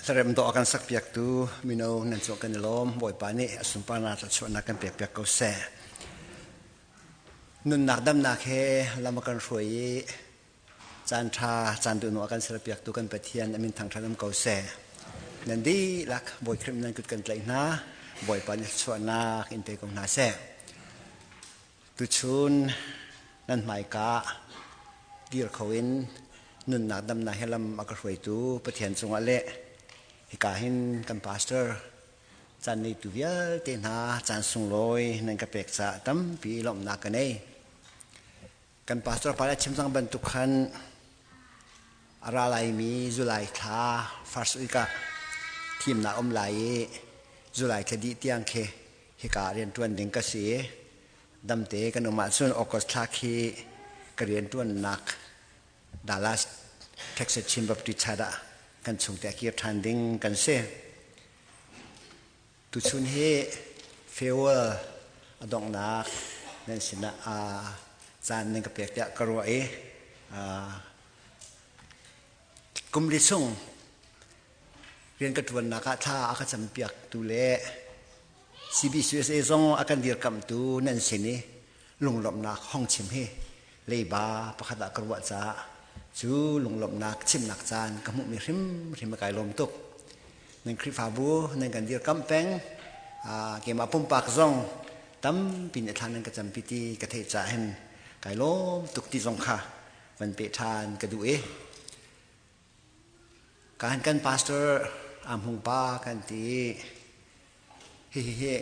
Hlarem dawh a kan sakpiaktu mino nan cung kan i lawm. Bawipa nih a sunparnak thluachuahnak kan pekpiak ko seh. Nunnak damnak he lam a kan hruai i caan ṭha caan duhnu a kan serpiaktu kan Pathian a min thangṭhat um ko seh. Nan dihlak Bawi Khrih nan kut kan tlaih hna. Bawipa nih thluachuahnak in pe ko hna seh. Tuchun nan hmaika dir kho in nunnak damnak he lam a ka hruaitu Pathian cungah le hika hin kan pastor caan neitu vialte hna caan sunglawi nan ka pek caah tampi lawmhnak ka nei. Kan pastor pa le chim cang bantuk khan a ra laimi July thla first week ah thimnak um lai i July thla dih tiang khi hika rianṭuan ding ka si i damte kan um ahcun August thla khi ka rianṭuannak Dallas, Texas Chin Baptist Church ah kan chungte a kir ṭhan ding kan si. Tuchun hi farewell a donghnak nan sinah caan nan ka pek tiah ka ruah i kum li chung rian ka ṭuannak ah thla a ka campiaktu le CBCUSA zong a kan dirkamhtu nan sin i lunglawmhnak hong chim hi leiba pakhat ah ka ruah caah cu lunglawmhnak chimnak caan ka hmuhmi hrimhrim a kai lawm tuk. Nan Khrihfabu nan kan dirkamh peng, keimah pumpak zong tampi nih thla nan ka campi ti ka theih caah hin kai lawm tuk ti zong kha van peh ṭhan ka duh i Kan kan pastor Am Hung pa kan ti. Hihihi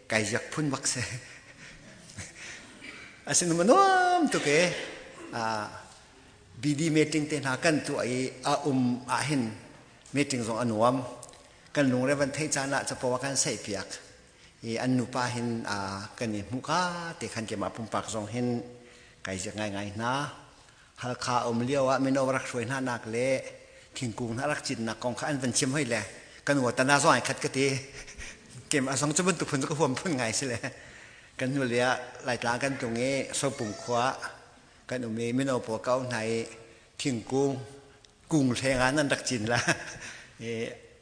kai ziak phun bak si. Asin ma nuam tuk e. BD meeting te hna kan tuah i a um ah hin meeting zong a nuam. Kan lungre van theih caan ah capo kan saih piak. I an nupa hin kan i hmuh ka te khan keimah pumpak zong hin kai ziak ngaingai hna. Halkha um lio ah mino rak hruai hna nak le thingkung hna rak cinnak kong kha an van chim hoi le kan uatana zong ai khat ka ti kem a zong cu bantuk phun cu ka huam phun ngai si le kan hnu le ah Laitlang kan tlung i Sopum khua kan um i mino pawl ka hna i thingkung kung hleng ah nan rak cin la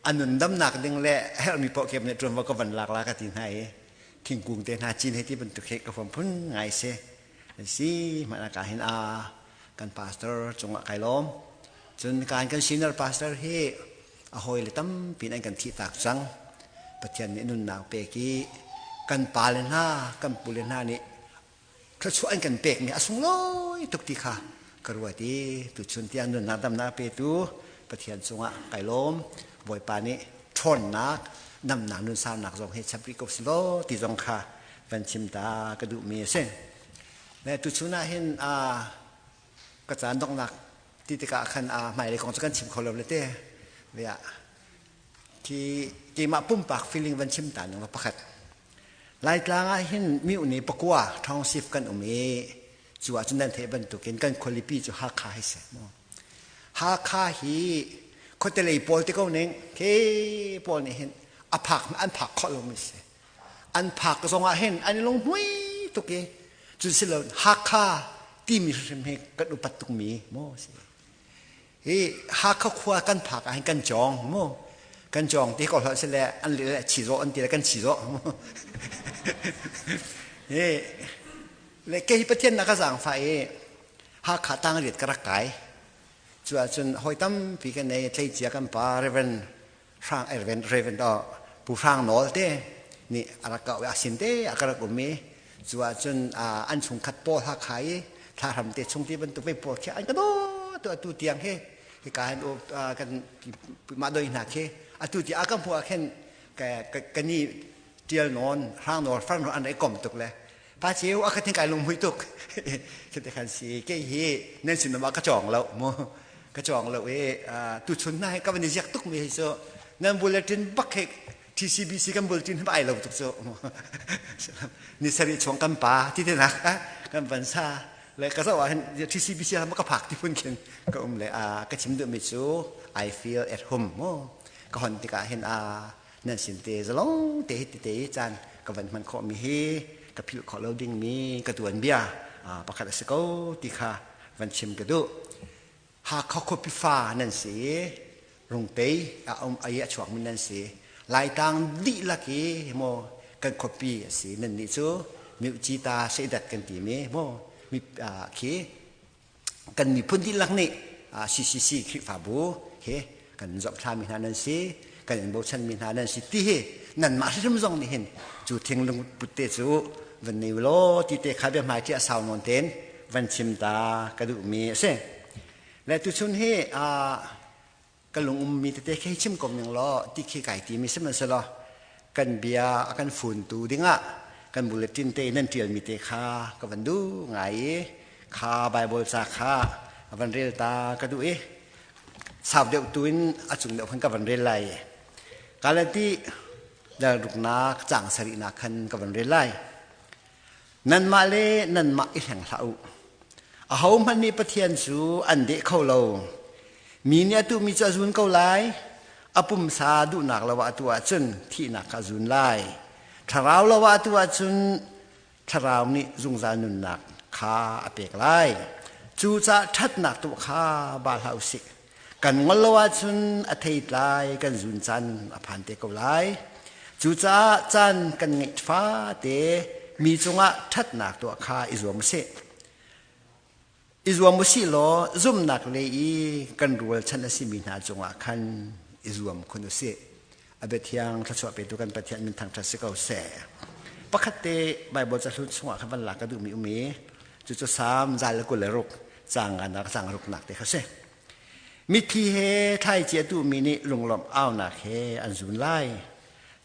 a nun damnak ding le herhmi paoh kem nih ṭuanvo ka van lak la ka ti hna i thingkung te hna cin he ti bantuk he ka huam phun ngai si. Si hmanh ah ka hin a kan pastor cungah kai lawm. Cun kan kan senior pastor hi a hawi le tampi an kan thih tak cang. Pathian nih nunnak pek i kan pa le hna kan pu le hna nih thluachuah an kan pekmi a sunglawi tuk ti kha ka ruat i tuchun tiang nunnak damnak petu Pathian cungah kai lawm. Bawipa nih ṭhawnnak namnak nunsaunak zong hi chap rih ko si law ti zong kha van chim ta ka duhmi a si. Le tuchun ah hin ka caan donghnak ti tikah khan hmailei kong cu kan chim kho lo le te. Via khi keimah pumpak feeling van chim ta ning pakhat. Laitlang ah hin mi uni pakua township kan um i cu ah cun nan theih bantukin kan khualipi cu Hakha hi si. Hakha hi khuatelei pawl te ko ning ke pawl nih hin a phak an phak khawh lomi si. An phak zongah hin an i lunghmui tuk i cu si lo Hakha timi hrim hi kan upat tukmi maw si. Hi Hakha khua kan phak ah hin kan cawng mu. Kan cawng ti ko hlah si le an le le chi zawh an ti le kan chi zawh mu. Hi le kei Pathian na ka zaangfah i Hakha tang riat ka rak kai. Cu ahcun hawi tampi kan nei tleicia kan pa Reverend Hrang Reverend Reverend Pu Hrang Nawl te nih a rak ka a sin te a ka rak um i cu ahcun an chungkhat pawl Hakha i thlahram te chung ti bantuk ve pawl khi an ka daw tu atu tiang hi hika hin kan mah doi hna khi atu ti a ka hmuh ah khin ka ni tial nawn hrang nawl far nawl an rak kom tuk le pa ceu a ka thing kai lung mui tuk khi khan si ke hi nan sin ma ka chong lo mu ka chong lo e tu chun na he ka van ziak tuk mi hi so nan bulletin bak he TCBC kan bulletin hi ai lo tuk so ni sari chuang kan pa ti te nak kan van sa le ka zo ah hin TCBC ma ka phak ti phun khin ka um le a ka chim duh mi cu I feel at home mo ka hon tikah hin a nan sin te zalong te hi te caan ka van hman khawh mi hi ka philh khawh lo ding mi ka tuan bia pakhat a si ko ti kha van chim ka duh. Hakha khuapi fa nan si. Rungtei a um ai a chuakmi nan si. Laitlang dihlak i maw kan khuapi a si. Nan nih cu Miucita Seidat kan timi maw mi khi kan miphun dihlak nih CCC Khrihfabu he kan zomhthlami hna nan si, kan in bochanmi hna nan si ti hi nanmah hrim zong nih hin cu thinglung put te cu van nei law ti te kha bia hmai a sau nawn ten van chim ta ka duhmi a si. Le tuchun hi ka lung ummi tete khi chim ko ning law ti khi kai timi sihmanhsehlaw kan bia a kan funtu dingah kan bulletin te nan ṭialmi te kha ka van duh ngai i kha Bible ca kha a van rel ta ka duh i sau deuh tu in a cung deuh khan ka van rel lai. Galati dal ruknak caang sarihnak khan ka van rel lai. Nanmah le nanmah i hleng hlah u. Ahohmanh nih Pathian cu an deh kho lo. Mi nih a tuhmi cu a zun ko lai. A pumsa duhnak lo ah a tuah ahcun thihnak kha a zun lai. Thlarau lo ah a tuah ahcun thlarau nih zungzal nunnak kha a pek lai. Cucaah ṭhatnak tuah kha ba hlah u sih. Kan ngol lo ahcun a theitlai kan zun caan a phan te ko lai. Cucaah caan kan ngeih fate mi cungah ṭhatnak tuah kha i zuam usih. I zuam usih law zumhnak lei i kan rualchan a simi hna cungah khan i zuam khun usih. A biathiang thluachuah petu kan Pathian min thangṭhat si ko seh. Pakhat te Baibal cahlun chungah khan van lak ka duhmi um i cucu Salm 126 caang nganak caang ruknak te kha si. Mitthli he thlaici a tuhmi nih lunglawmh aunak he an zun lai.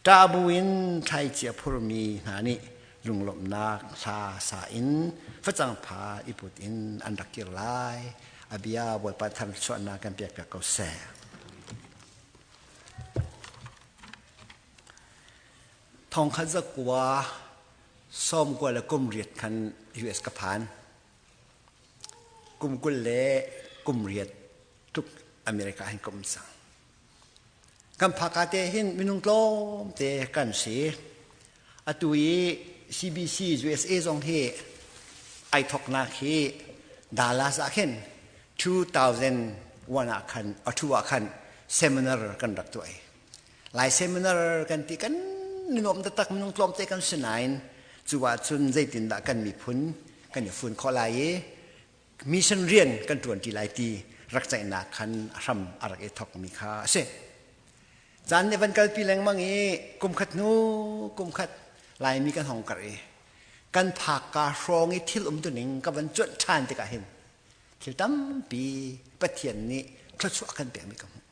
Ṭah buin thlaici a phurmi hna nih lunglawmhnak hla sa in facang pha i put in an rak kir lai. A bia Bawipa thangchuahnak kan pekpiak ko seh. Thongkhat zakua sawmkua le kum riat khan US ka phan. Kum 20 le kum riat tluk America hin ka um cang. Kan phaka te hin minung tlawmte kan si. Atu i CBC USA zong hi ai thoknak hi Dallas ah khin 2001 ah khan a ah khan seminar kan rak tuah i Lai seminar kan ti kan nuam taktak minung tlawmte kan si nain cu ahcun zeitindah kan miphun kan i fun khawh lai i mission rian kan ṭuan ṭi lai ti rak ceihnak khan a hram a rak i thokmi kha a si. Caan nih van kalpi lengmang i kum khat hnu kum khat Laimi kan hong karh i kan phakka hrawng i thil um tuning ka van cuanh ṭhan tikah hin thil tampi Pathian nih thluachuah a kan pekmi ka hmuh.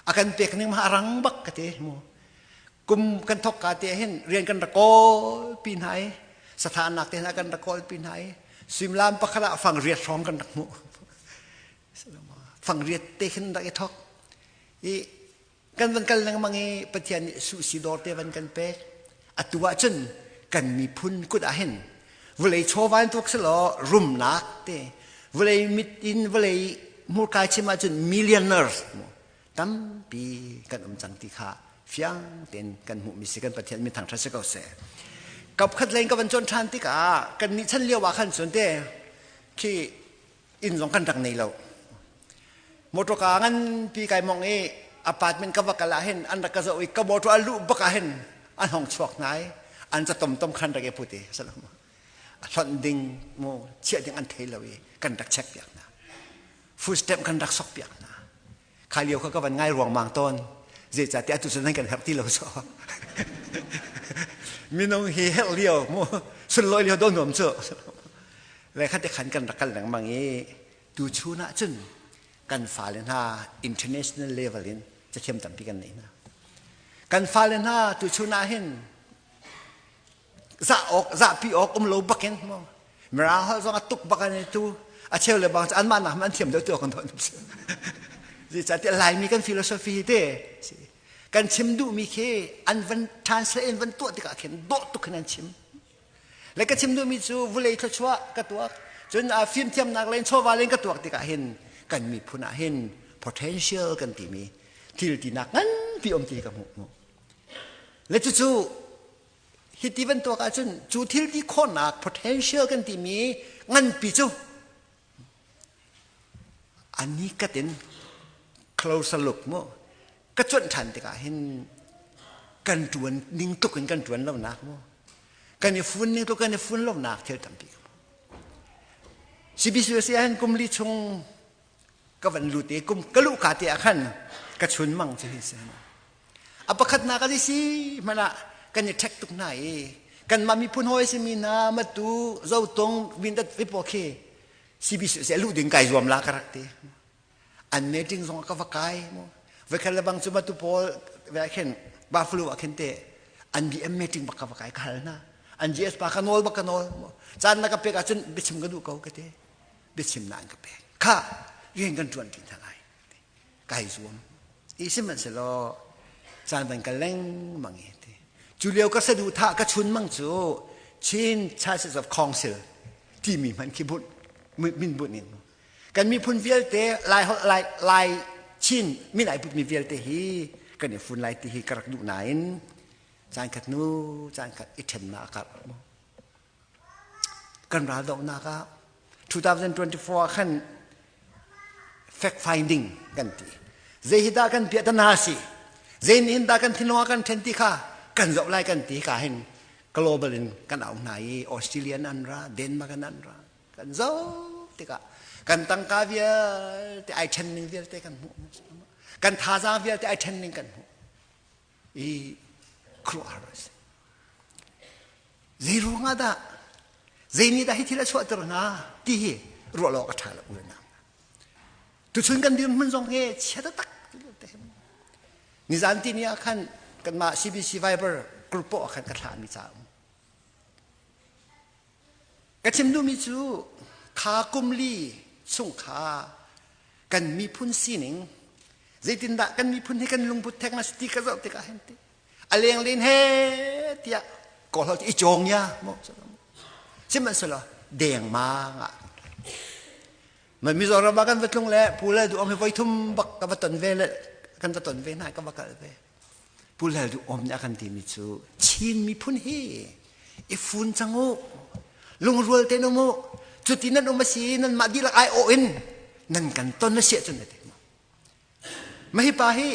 A kan pek ning ma a rang bak ka ti mu. Kum kan thok ka te hin rian kan rak kawl pi hna i sathanak te hna kan rak kawl pi hna i suimilam pakhat ah fang riat hrawng kan rak hmuh. Fang riat te khin rak i thok. I kan van kal lengmang i Pathian nih suhsi dawr te van kan pek. Atu ahcun kan miphun kut ah hin vawlei chawva in tuak selaw rumnak te vawlei mit in vawlei hmurka chim ahcun millionaires tampi kan um cang ti kha fiang tein kan hmuhmi si kan Pathian min thangṭhat si ko seh. Kap khat leng ka van cawn ṭhan tikah kan nih chan lio ah khan cun te khi inn zong kan rak nei lo. Motor ka nganpi kai mong i apartment ka va kal ah hin an rak ka zoh i ka motor a luh bak ah hin an hong chuak hna i an ca tomtom khan rak i put i salam a hlonh ding mu chiah ding an thei lo i kan rak check piak hna food stamp kan rak sok piak hna kha lio kha ka van ngai ruangmang tawn zeicahtiah atu cun nan kan herh ti lo so minung hi herh lio mu sunlawi lio do nuam cu le kha te khan kan rak kal lengmang i tu chun ah cun kan fale hna international level in cathiam tampi kan nei hna kan fale hna tu chun ah hin zah awk zahpi awk um lo bakin mo mirang holh zong a tuk bak an tu a cheu le bang anmah nak an thiam deuh tu kan don zeicahtiah laimi kan philosophy te kan chim duhmi khi an van translate in van tuah tikah khin dawh tuk khin an chim le ka chim duhmi cu vulei thluachuah ka tuak cun a fimthiamnak len chawva len ka tuak tikah hin kan miphun ah hin potential kan timi thil tinak nganpi um ti ka hmuh le cucu hi ti bantuk ahcun cu thil ti khawhnak potential kan timi nganpi cu ani katin closer look mu. Ka cuanh ṭhan tikah hin kan ṭuan ning tluk in kan ṭuan lonak mu. Kan i fun ning tluk kan i fun lonak thil tampi ka hmu. CBCUSA ah hin kum li chung ka van lut i kum ka luh ka te ah khan ka chun mang cu hi si. A pakhatnak a si hmanh ah kan i ṭhek tuk hna i kanmah miphun hawi simi hna Matu, Zotung, Vindat vipaw khi CBCUSA luh ding kai zuam la ka rak ti. An meeting zong ah ka va kai mu. Voikhat le bang cu Matu pawl ve ah khin Buffalo ah khin te an BM meeting bak ka va kai ka hal hna. An GS pa ka nawl bak ka nawl. Caan na ka pek ahcun biachim ka duh ko ka ti. Biachim na an ka pek. Kha rian kan ṭuan ṭi hna lai. Kai zuam. I sihmanhsehlaw caan van kal lengmang i ti. Cu lio ka saduhthah ka chun mang cu Chin Churches of Council timi hmanh khi bunh min bunh in kan miphun vialte Lai Lai Lai Chin min ai putmi vialte hi kan i fun lai ti hi ka rak duh nain caan khat nu caan khat i ṭhennak a karh kan raldohnak ah 2024 ah khan fact finding kan ti. Zei hi dah kan piahtana si? Zei nih hin dah kan thinlung ah kan ṭhen ti kha kan zoh lai kan ti ka hin global in kan auh hna i Australian an ra, Denmark an an ra. Kan zoh tikah kan tangka vialte ai ṭhen ning vialte kan hmuh. Kan thazaang vialte ai ṭhen ning kan hmuh. I khuaruahhar a si. Zei ruangah dah zei nih dah hi thil a chuahter hnga ti hi ruah lo awk a ṭha lo unau. Tuchun kan dirhmun zong hi chia taktak. Nizan ti ni ah khan kanmah CBC Viber group poh ah khan ka thlahmi ca um. Ka chim duhmi cu kha kum li chung kha kan miphun sining zeitindah kan miphun hi kan lungput thek na si ti ka zoh tikah hin ti a leng len he tiah kawl i cawng ya mo sihmanhsehlaw dengmang ah ma Mizoram ah kan va tlung le pu le duh om hi voi thum bak ka va ton ve le kan va ton ve hna ka va kal ve pu le duh om nih a kan timi cu Chin miphun hi i fun cang u lungrual te um u cuti nan um a si nan mah dihlak ai awh in nan kan ton a si ahcun na ti ma hi pa hi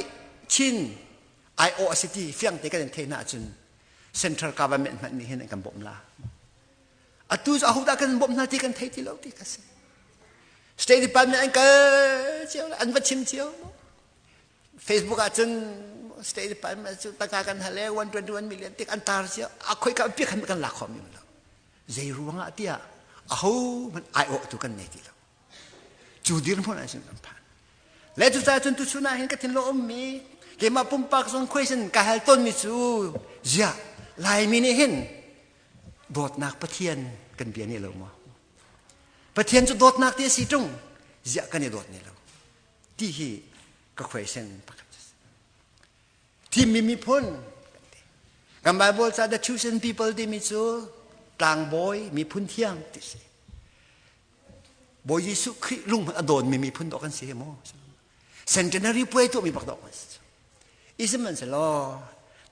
Chin ai awh a si ti fiang te kan in theih hna ahcun central government hmanh nih hin an kan bawmh la atu cu ahodah kan bawmh hna ti kan thei ti lo ti ka si state department an kal cio an va chim cio Facebook ah cun state department cu tangka kan hal e 121 million tik an tar cio a khoi ka pi khan kan lak khom lo zei ruangah tiah aho hmanh ai awh tu kan nei ti lo cu dirhmun ah cun kan phan le cu ca cun tuchun ah hin ka thinlung ummi keimah pumpak zong question ka hal tawnmi cu ziah laimi nih hin dawtnak pathian kan bia ni lo maw pathian cu dawtnak ti a si ṭung ziah kan i dawt ni lo ti hi ka question pakhat thimmi miphun kan Bible ca the chosen people timi cu tlangbawi miphun thiang ti si Bawi Jesuh Khrih lung a dawnmi miphun dawh kan si he maw centenary puai tuahmi bak dawh kan si Isihmanhsehlaw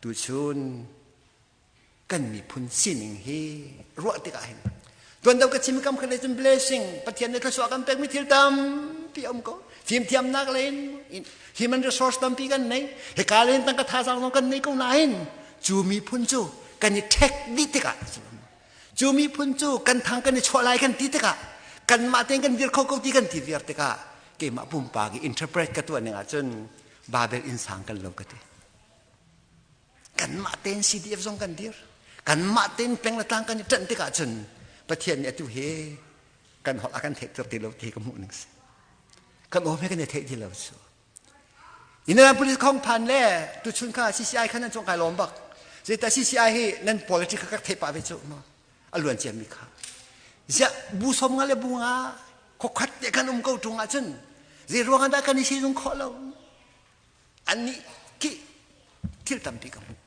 tuchun kan miphun sining hi ruah tikah hin tuan do ka chim kam khat cun blessing Pathian nih thluachuah kan pekmi thil tampi um ko fimthiamnak le in human resource tampi kan nei hika len tangka thazaang zong kan nei ko nain cu miphun cu kan i ṭhek dih tikah cu miphun cu kan thang kan i chuah lai kan ti tikah kanmah tein kan dir kho ko ti kan ti viar tikah keimah pumpak i interpret ka tuah ning ahcun Babel inn sang kan lo ka ti kanmah tein CDF zong kan dir kanmah tein peng le tlang kan i ṭanh tikah cun Pathian nih atu hi kan holh a kan theih ti lo ti ka hmuh ning si kan awm he kan i theih ti lo cu Indianapolis khong phan le tuchun kha CCI khan nan chuang kai lawm bak zeita CCI hi nan politics kha ka theih pah ve cu ma a luan ciam mi kha ziah bu som nga le bu nga khokhat te kan um ko tung ahcun zei ruang ah dah kan i sizung khawh lo annih khi thil tampi ka hmuh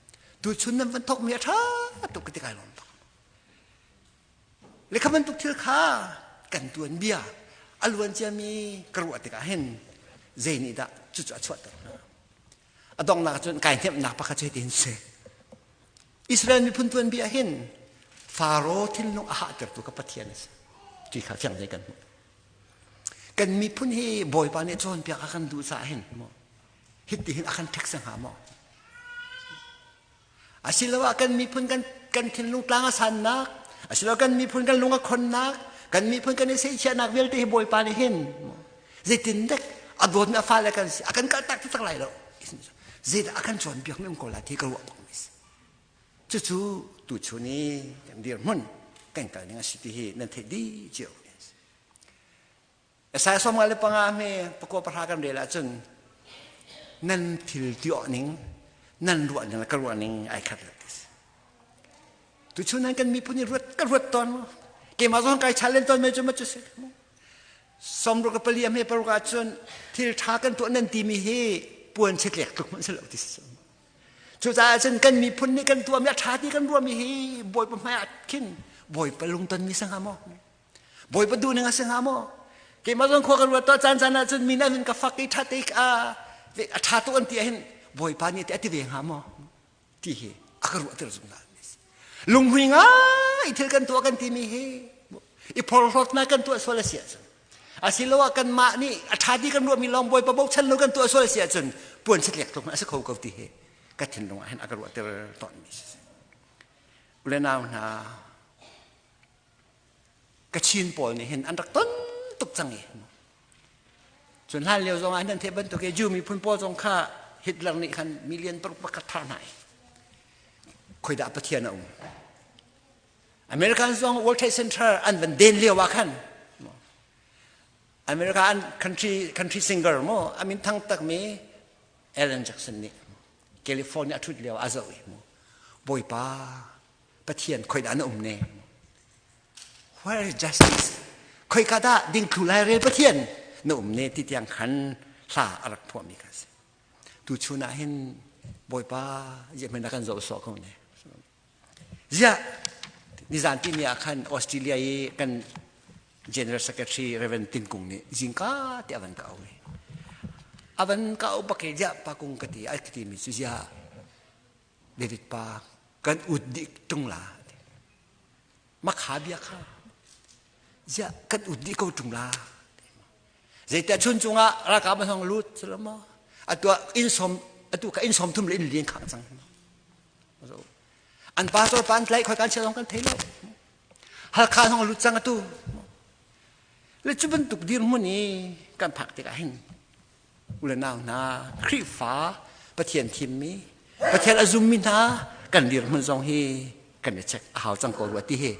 tuchun nan van thok mi a ṭha tuk ka ti kai lawm bak le kha bantuk thil kha kan tuan bia a luan ciami ka ruah tikah hin zei nih dah cucu a chuahter hna a donghnak cun kai hnemhnak pakhat cu hitin si Israel miphun tuan bia hin Faro thinlung a hahtertu ka Pathian a si ti kha fiang dei kan hmuh kan miphun hi Bawipa nih cawnpiak a kan duh caah hin maw? Hiti hin a kan ṭhek hnga maw? Asiloah kan miphun kan kan thinlung tlang a sannak, asiloah kan miphun kan lung a khonnak, kan miphun kan i seihchiahnak vialte hi Bawipa nih hin zeitindek a dawtmi a fale kan si, a kan kaltak taktak lai lo. Zeidah a kan cawnpiak mi um ko lai ti ka ruah bak mi si. Cucu tuchun i kan dirhmun kan kal ning a si ti hi nan theih dih cio. Isaiah 45 hme pakua pahra kan rel ahcun nan thil tuah ning nan ruah ning le ka ruah ning ai khat lo ti si. Tuchun nan kan miphun i ruat ka ruat tawn keimah zong kai challenge tawn me cu ma cu si. Somruk pali hme paruk ahcun thil tha kan tuah nan timi hi puan chitlek tluk hmanh si lo ti si. Cucaah cun kan miphun nih kan tuahmi a ṭha ti kan ruahmi hi Bawipa hmai ah khin Bawipa lungton mi si hnga maw? Bawipa duh ning a si hnga maw? Keimah zong khua ka ruat to caan caan ah cun mi nih ka fak i ṭha te a a ṭha tuk an ti ahhin Bawipa nih a ti ve hnga maw? Ti hi a ka ruahter zungzal mi si. Lunghui ngai thil kan tuah kan timi hi i phorhlawtnak kan tuah sual a si ahcun asiloah kanmah nih a ṭha ti kan ruahmi lawng Bawipa bochan lo kan tuah sual a si ahcun puan chitlek tluk a si kho ko ti hi ka thinlung ah hin a ka ruahter tawnmi si. Ule nau hna Kachin pawl nih hin an rak ton tuk cang i cun hlan lio zong ah nan theih bantuk i Jew miphun pawl zong kha Hitler nih khan million paruk pakhat thah hna i khoidah Pathian a um American zong World Trade Center an van den lio ah khan America an country country singer mo amin thang takmi Alan Jackson nih California a thut lio a zoh i mu Bawipa Pathian khoidah na um ne where is justice khoika dah dingthlu lai rel Pathian na um ne ti tiang khan hla a rak phuahmi kha si tu chun ah hin Bawipa ziahman na kan zoh sawh ko ne ziah nizan ti ni ah khan Australia i kan General Secretary Reverend Tin Kung nih zingka te avan ka au avan ka au bak i ziah pa kung ka ti ai ka ti mi cu ziah David pa kan ut dih ṭung la makha bia kha ziah kan ut dih ko ṭung la zeitiah chun cungah ralkap an hong lut salama atu inn som atu ka inn som thum le inn lian khang cang an pastor pa an tlaih khoi kan chia zong kan thei lo halkha hong lut cang atu le cu bantuk dirhmun i kan phak tikah hin u le nau hna Khrihfa Pathian thimmi Pathian a zummi hna kan dirhmun zong hi kan i check a hau cang ko rua ti hi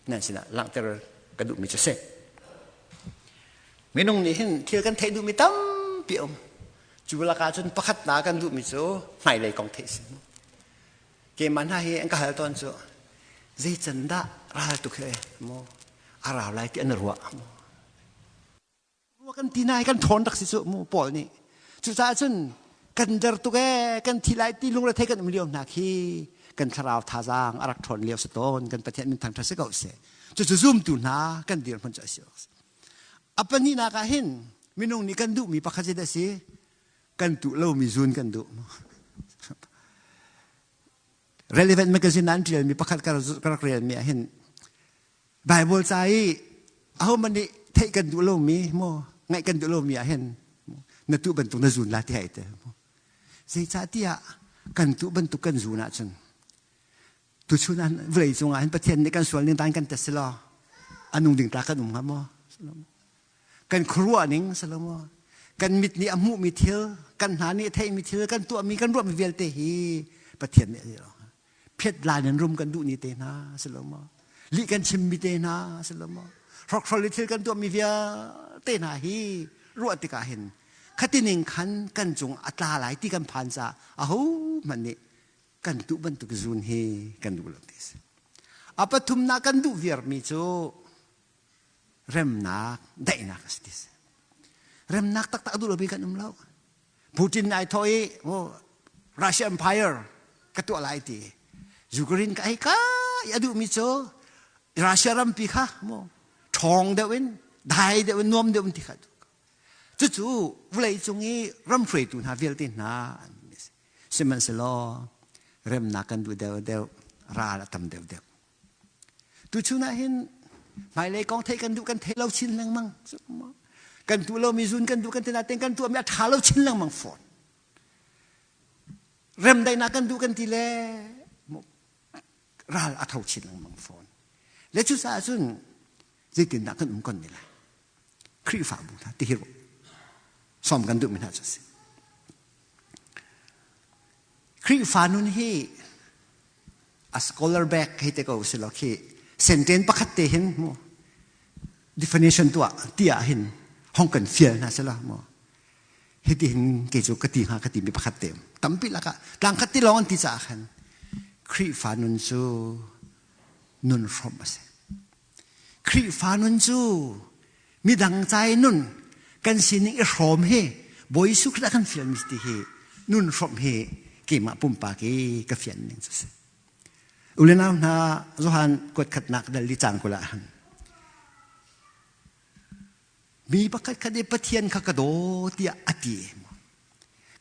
nan sinah langhter ka duhmi cu si minung nih hin thil kan theih duhmi tampi um cu lakah cun pakhat na kan duhmi cu hmailei kong theih si keimah hna hi an ka hal tawn cu zei can dah ral tuk he maw a rau lai ti an ruah maw Rua kan ti nai kan ṭhawn rak si cu mu Paul nih. Cucaah cun kan der tuk ee kan thi lai ti lungre thei kan um lio hna khi kan thlarau thazaang a rak ṭhawn lio si tawn kan Pathian min thangṭhat si ko seh. Cucu zumtu hna kan dirhmun cu a si. A pahnihnak ah hin minung nih kan duhmi pakhat zeidah a si? Kan tuh lomi zun kan duh. Relevant magazine ah an ṭialmi pakhat ka rak relmi ah hin Bible ca i ahohmanh nih theih kan duh lomi maw ngaih kan duh lomi ah hin na tuh bantuk na zun la ti hai te zeicahtiah kan tuh bantuk kan zun ahcun tuchun ah vawlei cungah hin Pathian nih kan sual ning dan kan tet si law a nung ding ta kan um hnga maw kan khuaruah ning si lo maw kan mit nih a hmuhmi thil kan hna nih a theihmi thil kan tuahmi kan ruahmi vialte hi Pathian nih a phiat lan in rum kan duh ni te hna si lo maw lih kan chim mi te hna si lo maw hrokhrol i thil kan tuah mi vialte hna hi ruah tikah hin khatining khan kan cung a tla lai ti kan phan ca aho hmanh nih kan tuh bantuk zun hi kan duh lo ti si a pathumnak kan duh viar mi cu remnak daihnak a si ti si remnak taktak duh lomi kan um lo Putin ai thawh i oh, Russia Empire ka tuah lai ti Ukraine ka hei ka i a duhmi cu Russia rampi kha mo ṭhawng deuh in dai deuh in nuam deuh in ti kha cucu vawlei cung i ram hruaitu hna vialte hna an sihmanhsehlaw remnak kan duh deuh deuh ral a tam deuh deuh Tuchun ah hin hmailei kong theih kan duh kan thei lo chin lengmang. Kan tuh lomi zun kan duh kan ti nain kan tuahmi a ṭha lo chin lengmang fawn. Remdaihnak kan duh kan ti le ral a tho chin lengmang fawn. Le cucaah cun zeitindah kan um kon ne lai? Khrihfabu hna ti hi sawm kan duhmi hna cu a si. Khrihfa nun hi a scholar back hei te ko si lo khi senten pakhat te hin mu definition tuah ti ah hin hong kan fial hna sila mu hiti hin kei cu ka ti hnga ka ti mi pakhat te tampi lakah tlang khat ti lawng an ti caah khan Khrihfa nun cu nun hrawmh a si Khrihfa nun cu midang cai nun kan sining i hrawm hi Bawi Jesuh Khrih kan fialmi ti hi nun hrawmh hi keimah pumpak i ka fian ning cu si. Ulenau hna Johan kuat khatnak dal li cang kula han mi pakhat khat i Pathian kha ka daw tiah a ti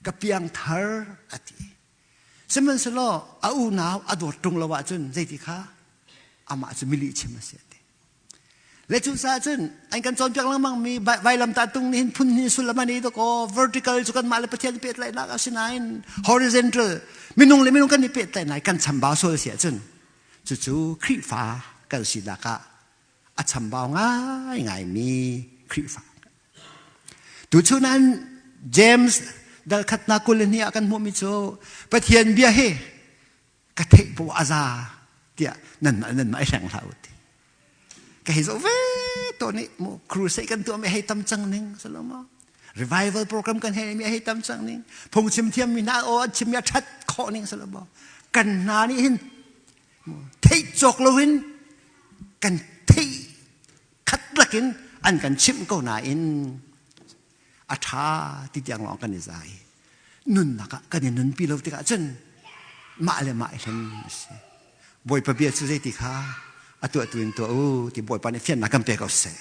ka piang thar a ti sihmanhsehlaw a unau a dawt ṭung lo ahcun zeiti kha amah cu milih chim a si a ti le cu caah cun an kan cawnpiak lengmang mi vailamtah tung nih hin phun hnih sullam an i dawkaw vertical cu kanmah le Pathian pehtlaihnak a si nain horizontal minung le minung kan i pehtlaihnak kan chambau sual si ahcun cucu Khrihfa kan sinak ah a chambau ngaingaimi Khrihfa. Tuchun an James dal khatnak 22 ah kan hmuhmi cu Pathian bia hi ka theih poah a za tiah nanmah nanmah i hleng hlah u ti. Ka hei zoh ve to nih mu crusade kan tuah mi hei tam cang ning salama revival program kan hei mi hei tam cang ning phungchim thiam mi hna aw an chim mi a that khawh ning salama kan hna nih hin theih cawk loin kan theih khat lakin an kan chimh ko nain a ṭha ti tiang lawng kan i zai nunnak ah kan i nunpi lo tikah cun mah le mah i hlen a si bawipa bia cu zeiti kha a tuahtu in tuah u ti bawipa nih fiannak kan pe ko seh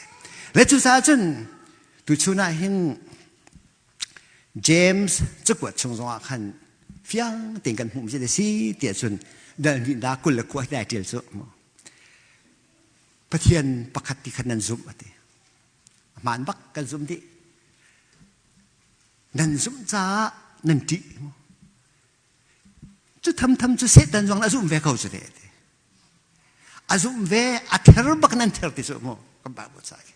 le cucaah cun tuchun ah hin James cakuat chung zongah khan fiang tein kan hmuh mi si tiah cun dal hnih da 29 dai ṭial cu Pathian pakhat ti khan nan zumh a ti hmaan bak kan zumh dih nan zumh caah nan ṭih cu thamtham cu Satan zong a zumh ve ko cu te a zumh ve a ther bak nan ther ti cu mu kan Bible ca khi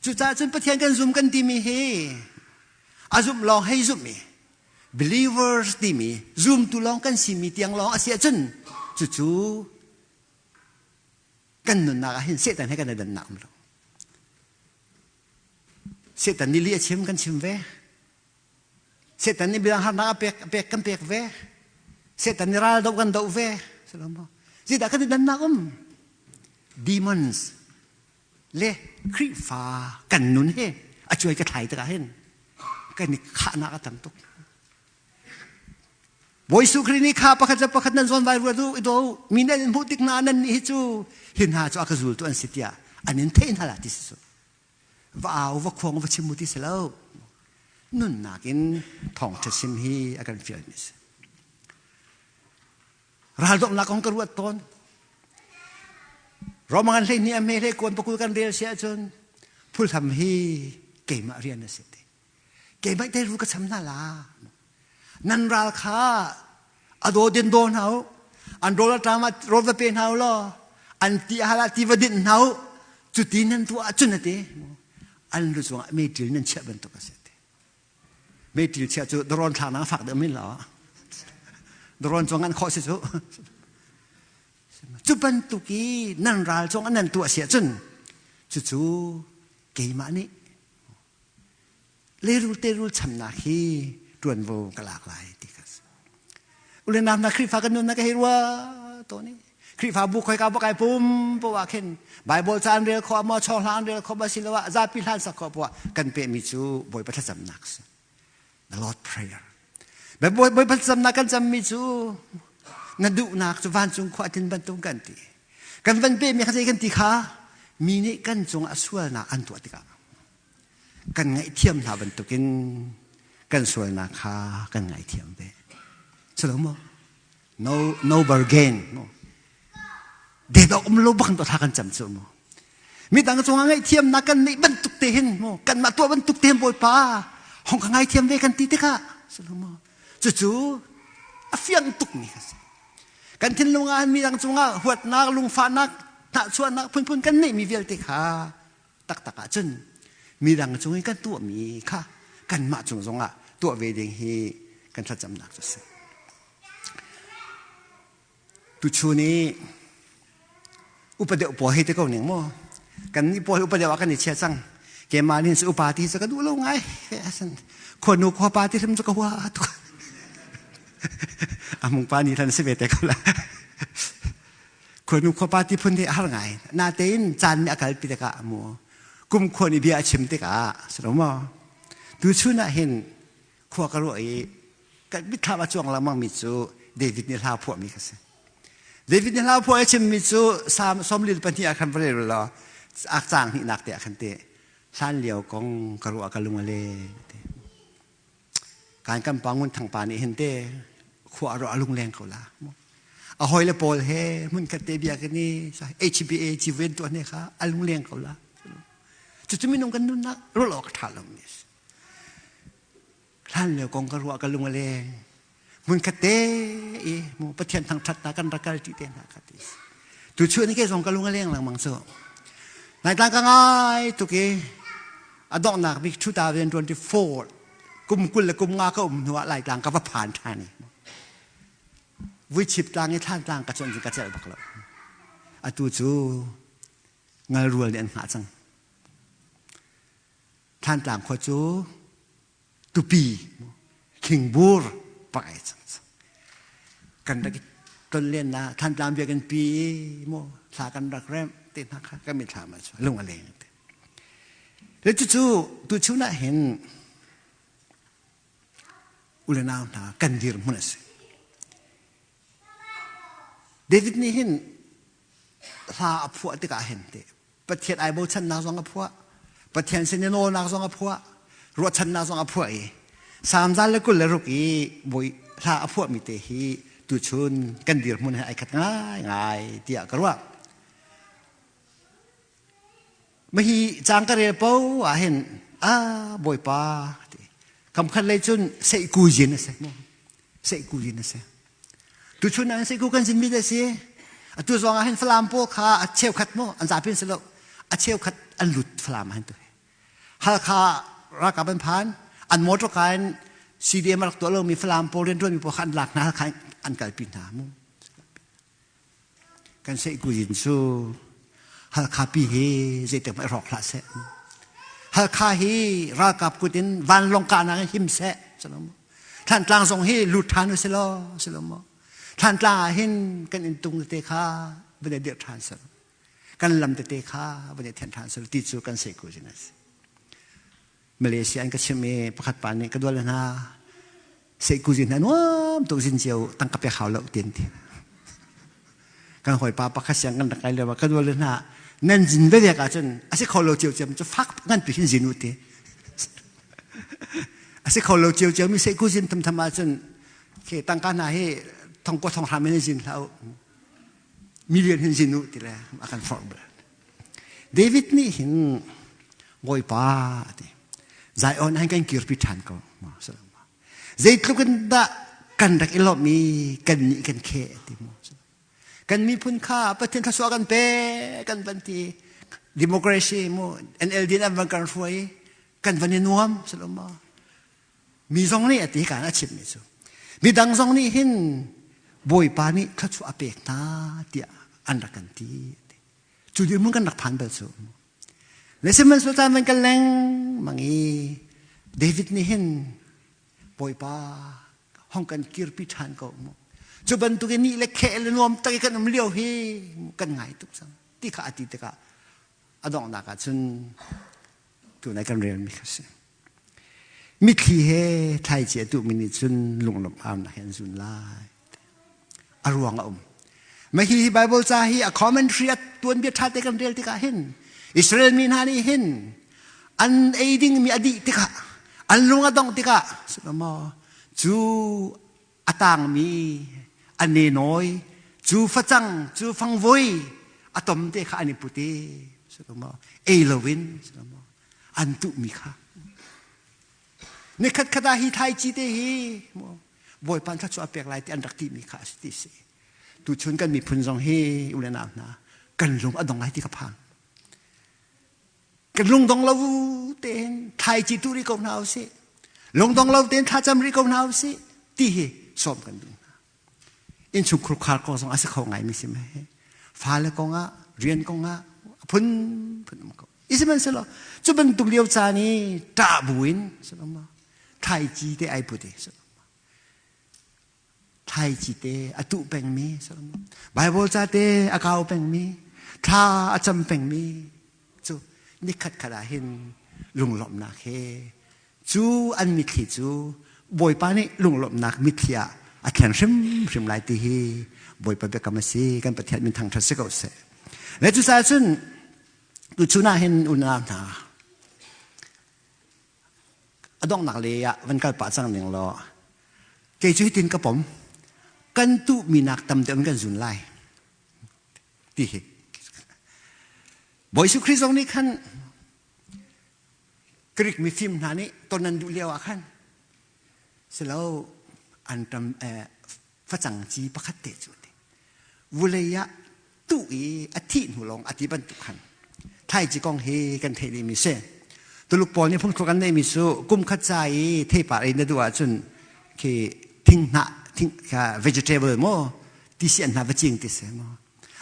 cucaah cun Pathian kan zum kan timi hi a zumh lawng hei zumh i believers timi zumtu lawng kan simi tiang lawng a si ahcun cucu kan nunnak ah hin Satan he kan i dannak um lo Satan nih lih a chim kan chim ve Satan nih bilang harnak a pek pek kan pek ve Satan nih ral doh kan doh ve Zeidah kan i dannak um demons le Khrihfa kan nun he a cuai ka thlai tikah hin kan i khahnak a tam tuk Bawi Jesuh Khrih nih kha pakhat le pakhat nan zawn vai ruat u i daw mi nan in hmuh tik hna nan nih hi cu hi hna cu a ka zultu an si tiah an in theih hna la ti si va au va khuang va chim mu ti si lo nunnak in thawngṭha chim hi a kan fial mi si raldomhnak kong ka ruat tawn Roman 12 a me hlei kuan pakul kan rel si ahcun phulham hi keimah rian a si ti keimah te ru ka cham hna la nan ral kha a daw din daw hna u an rawl a ṭam ah rawl va pe hna u law an ti a hal ah ti va dinh hna u cuti nan tuah ahcun a ti an lu cungah meiṭil nan chiah bantuk a si ti meiṭil chiah cu darawn thlak nak fak deuh min lo darawn cung an khawh si cu cu bantuk i nan ral cung nan tuah si ahcun cucu keimah nih Leirul teirul chamnak hi ṭuanvo ka lak lai ti kha si. Ule nam na Khrihfa kan nunnak hei rua to ni. Khrihfa bu khoi ka bakai pum po ah khin Bible ca an rel kho ma chong hla an rel kho ba si lo ah zapi hlan sak kho po kan pe mi cu Bawipa thlacamnak si. The Lord prayer. Bawipa thlacamnak kan cam mi cu na duhnak cu vancung khua tin bantuk kan ti. Kan van pe mi kha zei kan ti kha mi nih kan cungah sualnak an tuah tikah kan ngaihthiam hna bantukin kan sualnak kha kan ngaihthiam ve. Silo maw? No, no bargain. No. Det um lo bak to tha kan cam chu mu. Mi dang cungah ngaihthiamnak kan neih bantuk te hin mu kanmah tuah bantuk te hin Bawipa hong ka ngaithiam ve kan ti tikah silo maw? Cucu A fiang tukmi kha si. Kan thinlung ah midang cungah huatnak, lungfahnak, hnahchuahnak phunphun kan neihmi vialte kha taktak ahcun midang cung i kan tuahmi kha kanmah cung zongah tuah ve ding hi kan thlacamnak cu a si. Tuchun i upa deuh pawl hei ti ko ning mu. Kan nih pawl upa deuh ah kan i chia cang. Keimah nih cu upa ti cu ka duh lo ngai. Khuanu khuapa ti hrim cu ka hua tuk. Amung pa nih hlan si ve te ko la. Khuanu khuapa ti phun hi a har ngai. Natein caan nih a kalpi tikah mu kum khua nih bia a chim tikah si lo maw? Tuchun ah hin khua ka ruah i kan mitthlam a cuang lengmang mi cu David nih hla phuahmi kha si. David nih hla phuah a chimmi cu Salm 42 ah khan va rel law ak caang hnihnak te ah khan te hlan lio kong ka ruah ka lung a leng te. Kan kan pa Ngun Thang pa nih hin te khua a ruah a lungleng ko la. A hawi le pawl he hmun khat te bia kan i HBA civuan tuah ne kha a lungleng ko la. Cucu minung kan nunnak ruah awk a ṭha lo mi a si. Hlan lio kong ka ruah ka lung a leng. Hmunkhat te i mu Pathian thangṭhatnak kan rak kal ṭi te hna kha ti. Tu chuah ni ke zong ka lung a leng lengmang cu. Laitlang ka ngai tuk i a donghnak bik 2024 kum 20 le kum nga ka um hnu ah Laitlang ka va phan ṭhan i vuichip tlang i thlan tlang ka cuan cu ka celh bak lo. Atu cu ngalrual nih an hngah cang. Thlantlang khua cu tupi thingbur pakai cang kan rak i ton len na Thlantlang biakinn pi mu thla kan rak remh te hna kha kan mithlam ah lung a leng te le cucu tu chun ah hin u le nau hna kan dirhmun a si David nih hin hla a phuah tikah hin te Pathian ai bochannak zong a phuah Pathian sin i nawlnak zong a phuah ruahchannak zong a phuah i Salm 126 i bawi hla a phuahmi te hi tuchun kan dirhmun he ai khat ngaingai tiah ka ruah. Mahi caang ka rel po ah hin a bawipa ti kamkhat lei cun seihku zin a si seihku zin a si Tuchun ah seiku kan zinmi a si. Atu zong ah hin Falam pawl kha a cheukhat mu an zapi si lo. A cheukhat an lut Falam ah hin tu. Halkha ralkap an phan an motor ka in CDM rak tuah lomi Falam pawl riantuan mi pawl kha an lak hna Halkha an kalpi hna mu. Kan seiku zin cu Halkha pi hi zeitik hmanh rawk hlah seh. Halkha hi ralkap kut in vanlawng kahnak in him seh. Thlantlang zong hi lut ṭhan u si law si lo maw? Thlantlang ah hin kan inntung tete kha van i dirh ṭhan seh. Kan lam tete kha van i thianh ṭhan seh ti cu kan seiku zin a si. Malaysia an ka chimh i pakhat pa nih ka dual hna seiku zin hna nuam tuk zin cio tangka pek hau lo tin ti. Kan hawipa pakhat siang kan rak kai lio ka dual hna nan zin ve vek ahcun a si kho lo cio cio cu fak ngan pi hin zin u ti. A si kho lo cio cio mi seiku zin tham tham ahcun khi tangka hna hi thong ko thong hram in zin hlah u. Million hin zin u ti le a kan forh bal. David nih hin Bawipa a ti. Zion han kan kirpi ṭhan ko. Zeitluk in dah kan rak i lawmh i kan nih kan kheh ti mu. Kan miphun kha Pathian thluachuah kan pe kan van ti. Democracy mu NLD an van kan hruai kan van i nuam salom Mi zong nih a ti kan a chimmi cu. Midang zong nih hin Bawipa nih thluachuah a pek hna tiah an rak kan ti. Cu dirhmun kan rak phan bal cu. Le sihmanhsehlaw caan van kal lengmang i David nih hin Bawipa hong kan kirpi ṭhan ko mu. Cu bantuk in nih le kheh le nuam tak i kan um lio hi kan ngai tuk cang ti kha a ti tikah a donghnak ah cun tunai kan relmi kha si. Mitthli he thlaici a tuhmi nih cun lunglawmh aunak he an zun lai. A ruang a um. Mah hi Bible ca hi a commentary a tuanbia ṭha te kan rel tikah hin Israel mi hna nih hin an ei dingmi a dih tikah an lung a dongh tikah maw cu a tangmi a nenawi cu facang cu fangvoi a tom te kha an i put i maw ei loin maw an tuhmi kha nikhat khat ah hi thlaici te hi. Bawipa thluachuah a pek lai ti an rak timi kha a si ti si. Tuchun kan miphun zong hi u le nau hna kan lung a dong lai ti ka phang. Kan lungdong lo tein thlaici tu rih ko hna usih. Lungdong lo tein thlacam rih ko hna usih ti hi sawm kan duh hna. Innchungkhur khar kong zong a si kho ngaimi si mei. Fale kong ah, rian kong ah, a phunphun um ko. Sihmanhsehlaw cu bantuk lio caan i ṭah buin thlaici te ai put i thlaici te a tuh pengmi Bible ca te a kau pengmi thla a cam pengmi cu nikhat khat ah hin lunglawmhnak he cu an mitthli cu Bawipa nih lunglawmhnak mitthli ah a thlen hrimhrim lai ti hi Bawipa biakam a si kan Pathian min thangṭhat si ko seh le cucaah cun tuchun ah hin unau hna A donghnak lei ah van kal pah cang ning law kei cu hitin ka pom kan tuhmi nak tam deuh in kan zun lai ti hi Bawi Jesuh Khrih zong nih khan Greek mifim hna nih ton an duh lio ah khan silo an ṭam facang ci pakhat te cu ti vulei ah tuh i a thih hnu lawng a ti bantuk khan thlaici kong hi kan theih dihmi si Tuluk pawl nih phungthluk an neihmi cu kum khat ca i theipar ei na duh ahcun khi thinghnah thing vegetable maw ti si an hna va cing ti si maw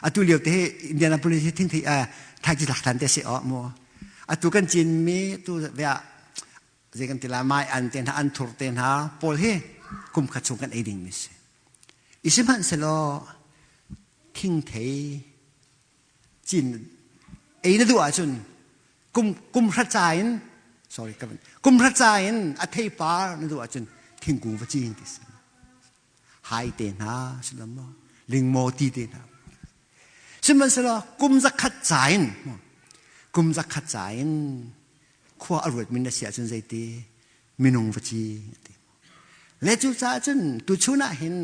atu lio te hi Indianapolis hi thing thei thlaici lak than te si aw maw atu kan cin mi tu vea zei kan ti la mai an te hna an thur te hna pawl hi kum khat chung kan ei ding mi si i sihmanhsehlaw thingthei cin ei na duh ahcun kum kum hra ca in sorry kum hra ca in a theipar na duh ahcun thingkung va cin ti si hai te hna silam maw lingmaw ti te hna sihmanhsehlaw kum zakhat ca in kum zakhat ca in khua a ruat min na si ahcun zeiti minung va ci ti le cu caah cun tuchun ah hin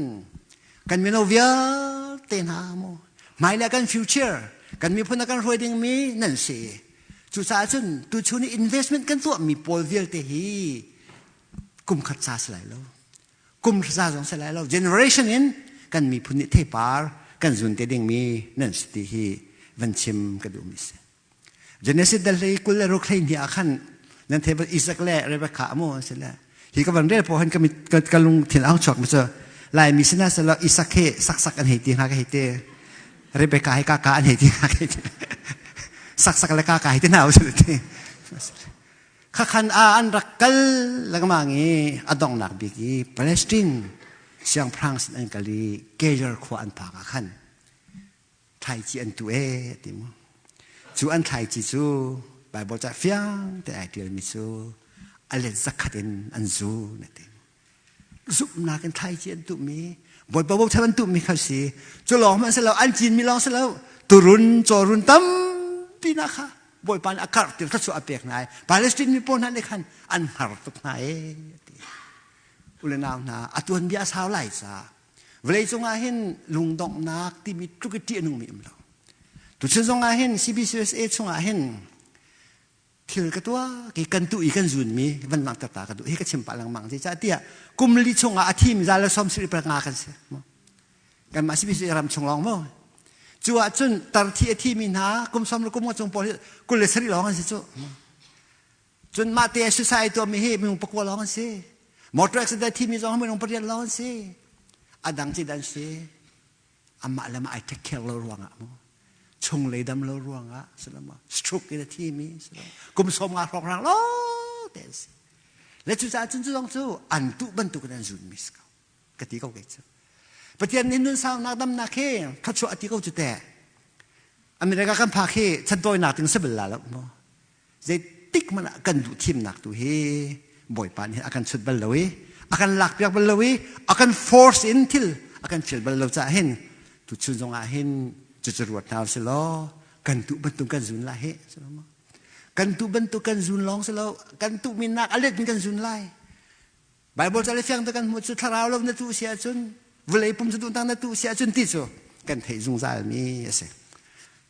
kan mino vialte hna mu hmailei kan future kan miphun a kan hruai dingmi nan si cucaah cun tuchun i investment kan tuahmi pawl vialte hi kum khat ca si lai lo kum za zong si lai lo generation in kan miphun nih theipar kan zun te dingmi nan si ti hi van chim ka duhmi si Genesis dal hlei 26 hnih ah khan nan thei bal Isaac le Rebecca amu an si le hi ka van rel po han ka mit ka lung thin ang chuak mi cu Laimi sina selo Isaac he sak sak an hei ti hnga ka hei ti Rebecca he kaka an hei ti hnga ka hei ti sak sak le kaka hei ti hna u ti khakhan a an rak kal lengmang i a donghnak bik i Palestine siangpahrang sin an kal i Gezer khua an phak ah khan thlaici an tu e ti mu cu an thlaici cu Bible ca fiang te ai tialmi cu a let zakhat in an zu na ti zumhnak in thlaici an tuhmi Bawipa bochan an tuhmi kha si cu lawng hmanh si lo an cinmi lawng si lo turun cawrun tampi na kha Bawipa nih a karh tir thluachuah a pek hna i Palestine mi pawl hna nih khan an hngar tuk hna e ti ule nau hna a tuanbia a sau lai ca Vawleicung ah hin lungdonghnak timi tluk i ṭih a nungmi um lo. Tuchun zong ah hin CBCUSA chungah hin thil ka tuah ki kan tuh i kan zunmi van langhter ta ka duh hi ka chim pah lengmang zeicahtiah kum li chungah a thimi za le sawm sarih pek nga kan si kanmah CBCUSA ram chung lawng maw cu ah cun tar thi a thimi hna kum sawm le kum nga cung pawl hi 27 lawng an si cu Cun mah te suicide tuahmi hi minung pakua lawng an si. Motor accident thimi zong minung pariat lawng an si. A dang ci dan si. Amah le mah ai take care lo ruangah mu. Chung lei dam lo ruangah salama stroke in a thimi kum som nga hrawng hrang lo te an si. Le cucaah cun cu zong cu an tuh bantuk in an zun mi si ko. Ka ti ko kei cu. Pathian nih nun saunak damnak hi thluachuah a ti ko cu te. America kan phak hi chantawinak ding si bal la lo mu. Zeitik hmanh ah kan duh thimnak tu hi Bawipa nih a kan chut bal lo i a kan lakpiak bal lo i a kan force in thil a kan fial bal lo caah hin tuchun zong ah hin cucu ruat hna usih law kan tuh bantuk kan zun lai hi kan tuh bantuk kan zun lawng si lo kan tuh minak a let in kan zun lai Bible ca le fiang te kan hmuh cu thlarau lo na tuh si ahcun vawlei pum cu duh na tuh si ahcun ti cu kan theih zungzal mi a si.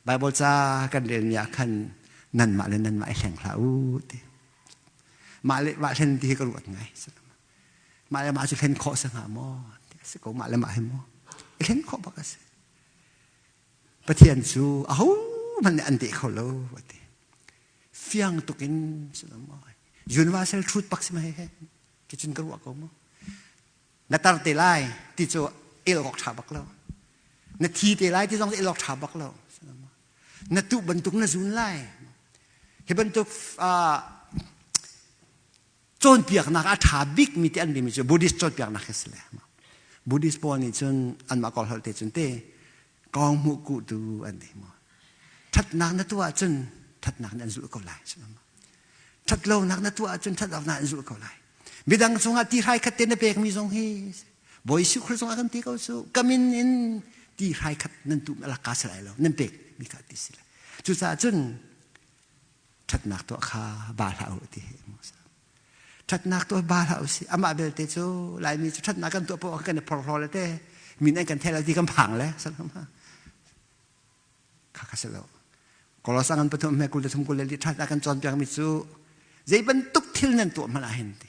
Bible ca kan relmi ah khan nanmah le nanmah i hleng hlah u ti. Mah le mah hlen ti hi ka ruat ngai. Mah le mah cu hlen khawh si hnga maw? A si ko mah le mah hi maw? I hlen khawh bak a si. Pathian cu ahohmanh nih an deh kho lo a ti. Fiang tuk in si lo maw? Universal truth bak si ma he he. Ki cun ka ruah ko maw? Na tar te lai ti cu el awk ṭha bak lo. Na thi te lai ti zong el awk ṭha bak lo. Na tuh bantuk na zun lai. Hi bantuk cawnpiaknak a ṭha bikmi ti an timi cu Buddhist cawnpiaknak hi si le. Buddhist pawl nih cun anmah kawl holh te cun te kong hmuh kuh tu an ti maw. Ṭhatnak na tuah ahcun ṭhatnak nih an zulh ko lai. Ṭhatlonak na tuah ahcun ṭhatlonak an zulh ko lai. Midang cungah ti hrai khat te na pekmi zong hi Bawi Jesuh Khrist zong a kan ti ko cu ka min in ti hrai khat nan tuh a lak ka si lai lo nan pek mi kha ti si lai. Cucaah cun ṭhatnak tuah kha ba hlah u ti hi ṭhatnak tuah ba hlah u si amah belte cu Laimi cu ṭhatnak kan tuah poah kan i phorhlaw le te min an kan thei lo ti kan phang le kha kha si lo Kolosang an pathum he 23 24 ṭhatnak kan cawnpiak mi cu zei bantuk thil nan tuah hmanh ah hin ti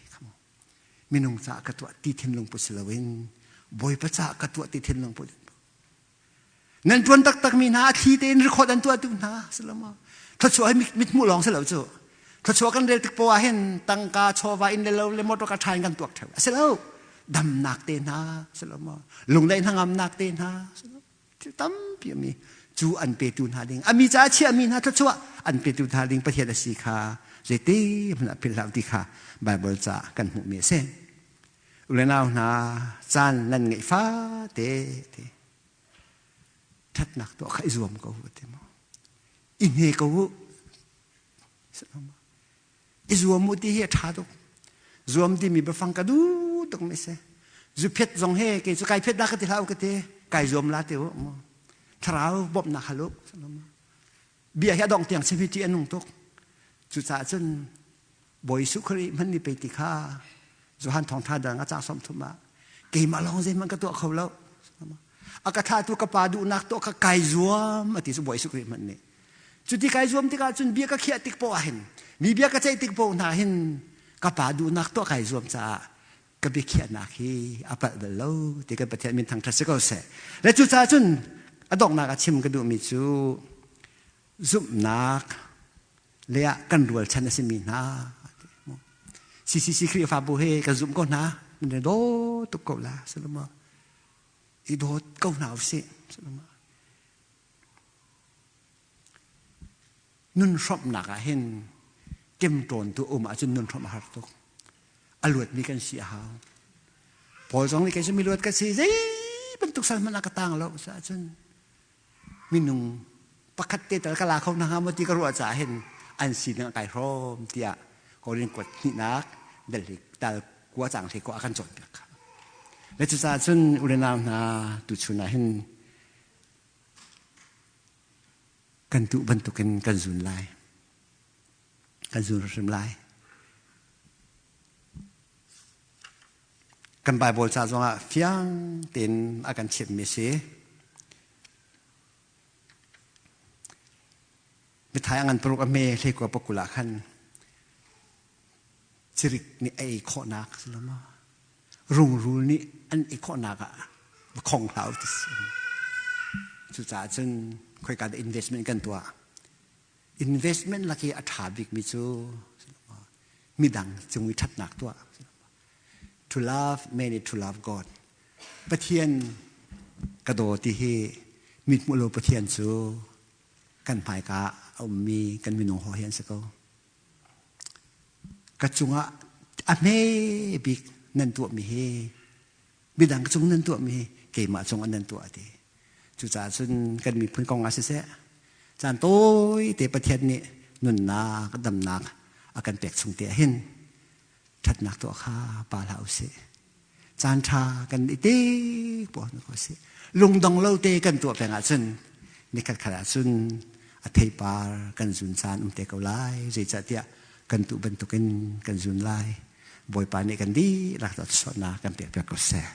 minung caah ka tuah ti thinlung pu si loin Bawipa caah ka tuah ti thinlung pu Nan ṭuan taktakmi hna a thli tein record an tuahtu hna si lo maw? Thluachuah hi mithmuh lawng si lo cu. Thluachuah kan rel tik poah ah hin tangka, chawva, inn le lo le motor ka ṭha in kan tuak ṭheu. A si lo. Damnak te hna si lo maw? Lungdaih hnangamnak te hna si lo. Thil tampi a mi cu an petu hna ding. A mi caah chiahmi hna thluachuah an petu hna ding Pathian a si kha zeiti hmanh ah philh hlah ti kha Bible ca kan hmuhmi a si. U le nau hna caan nan ngeih fate te ṭhatnak tuah kha i zuam ko u ti maw i hne ko u i zuam u ti hi a ṭha tuk zuam timi biafang ka duh tuk mi si zuphiat zong he kei cu kai phiat dah ka ti hlah u ka ti kai zuam la ti u maw thlarau bawmhnak hal u bia hi a dongh tiang chim hi ṭih a nung tuk cucaah cun Bawi Jesuh Khrih hman ni pe ti kha Johan thawngtha dang a cang 30 ah keimah lawng zeihmanh ka tuah kho lo a ka thlatu ka pa duhnak tuah kha kai zuam a ti cu Bawi Jesuh Khrih hmanh nih cuti kai zuam tikah cun bia ka khiah tik poah hin mi bia ka ceih tik poah hna hin ka pa duhnak tuah kai zuam caah ka biakhiahnak hi a palh bal lo ti kan Pathian min thangṭhat si ko seh le cucaah cun a donghnak a chim ka duhmi cu zumhnak le ah kan rualchan a simi hna CCC Khrihfabu he kan zumh ko hna nan daw tuk ko la salama i dawt ko hna usih salama nun hrawmhnak ah hin ṭemṭawn tu um ahcun nun hrawmh a har tuk a luatmi kan si a hau Paul zong nih kei cu mi luat ka si zei bantuk sal hmanh ah ka tang lo ahcun minung pakhat te tal ka la kho hna hnga maw ti ka ruah caah hin an sining a kai hrawm tiah Korin kuat hnihnak dal tal kua cang hle ko a kan cawnpiak kha le cucaah cun u le nau hna tuchun ah hin kan tuh bantukin kan zun lai kan zun hrim lai kan Bible ca zongah fiang tein a kan chimhmi si mithai a ngan paruk a hme hlei kua pakul ah khan cirik nih a ei khawhnak si lo maw rungrul nih an ei khawhnak ah va khong hlah u ti si cucaah cun khoika dah investment kan tuah investment lak i a ṭha bikmi cu midang cung i ṭhatnak tuah to love many to love God Pathian ka daw ti hi mithmuh lo Pathian cu kan hmaika a ummi kan minung haw hi an si ko ka cungah a hme bik nan tuahmi hi midang cung nan tuahmi hi keimah cungah nan tuah ti cucaah cun kan miphun kong ah siseh caan tawi te Pathian nih nunnak damnak a kan pek chung te ah hin ṭhatnak tuah kha pa hlah usih caan ṭha kan i te puah ko sih lungdong lo te kan tuah peng ahcun nikhat khat ahcun a theipar kan zun caan um te ko lai zeicahtiah kan tuh bantukin kan zun lai bawipa nih kan dihlak suatnak kan pek piak ko seh.